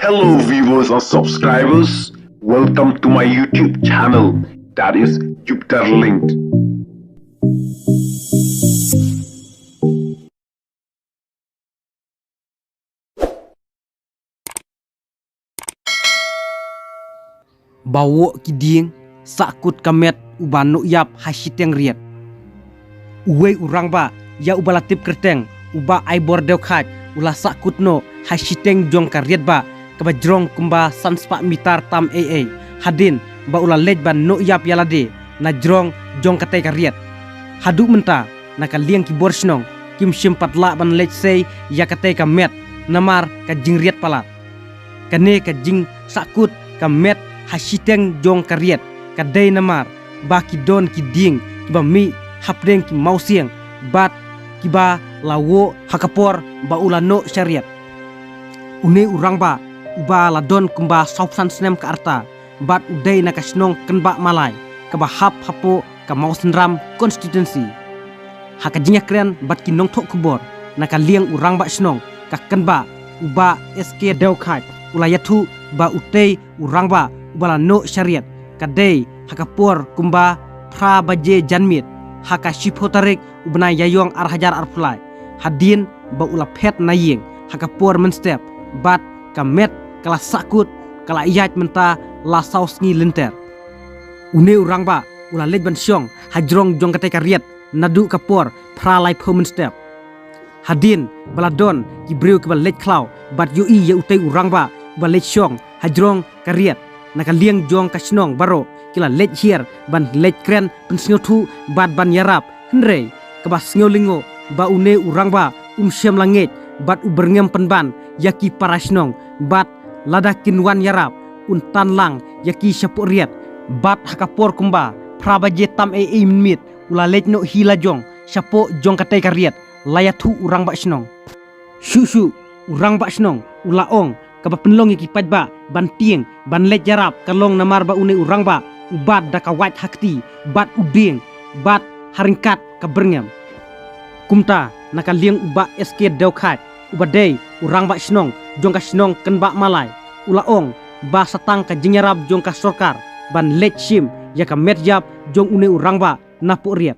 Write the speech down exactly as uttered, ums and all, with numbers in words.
Hello, viewers and subscribers. Welcome to my YouTube channel, that is Jupiter Linked. Ba woh ki dieng, sahkut ka met uba noh ïap ha shiteng riat. Uwei u rangbah ïa uba la tip kyrteng u Bah Aibor Dewkhait u la sahkut noh ha shiteng jong ka riat bah kaba jrong kumba san spah mitar tam ei ei, hadien ba u la leit ban noh ïap ïa lade na jrong jong katei ka riat. Haduh mynta na ka liang ki bor shnong kim shym pat lah ban leit sei ïa katei ka met namar ka jingriat palat. Kane ka jingsahkut ka met ha shiteng jong ka riat ka dei namar ba ki don ki dieng kiba mih hapdeng ki mawsiang bad kiba la woh ha ka por ba u la noh sha riat. Une u rangbah uba la don kumba sawphew san snem ka rta bad u dei na ka shnong Kynbah Malai kaba hap hapoh ka Mawsynram constituency. Ha ka jingïakren bad ki nongthoh khubor na ka liang u rangbah shnong ka Kynbah u Bah S K Dewkhait u la ïathuh ba utei u rangbah uba la noh sha riat ka dei ha ka por kumba phra baje janmiet ha ka shiphew tarik u bnai Ïaïong ar hajar arphew lai, hadien ba u la phet na ïing ha ka por mynstep bad ka met ka la sahkut ka la ïaid mynta la saw sngi lynter. Une u rangbah u la leit ban shong ha jrong jong katei ka riat naduh ka por phra laiphew mynstep. Hadien ba la don ki briew kiba leit khlaw bad ïohi ïa utei u rangbah uba leit shong ha jrong ka riat, na ka liang jong ka shnong baroh ki la leit hiar ban leit kren pynsngewthuh bad ban ïarap, hynrei kaba sngew lyngngoh ba une u rangbah um shym la ngeit bad u byrngem pynban ïa ki para shnong bad lada kin wan ïarap un tan lang ïa ki shapoh riat. Bad ha ka por kumba phra baje tam ei ei mynmiet u la leit noh hi la jong shapoh jong katei ka riat, la ïathuh u rangbah shnong. Shuh shuh u rangbah shnong u la ong kaba pynlong ïa ki paidbah ban tieng ban leit ïarap ka long namar ba une u rangbah u bat da ka wait ha kti bad u dieng bad ha ryngkat ka byrngem. Kumta na ka liang u Bah S K Dewkhait uba dei u rangbah shnong jong ka shnong Kynbah Malai u la ong ba sa tang ka jingïarap jong ka sorkar ban leit shim ïa ka met ïap jong une u rangbah napoh riat.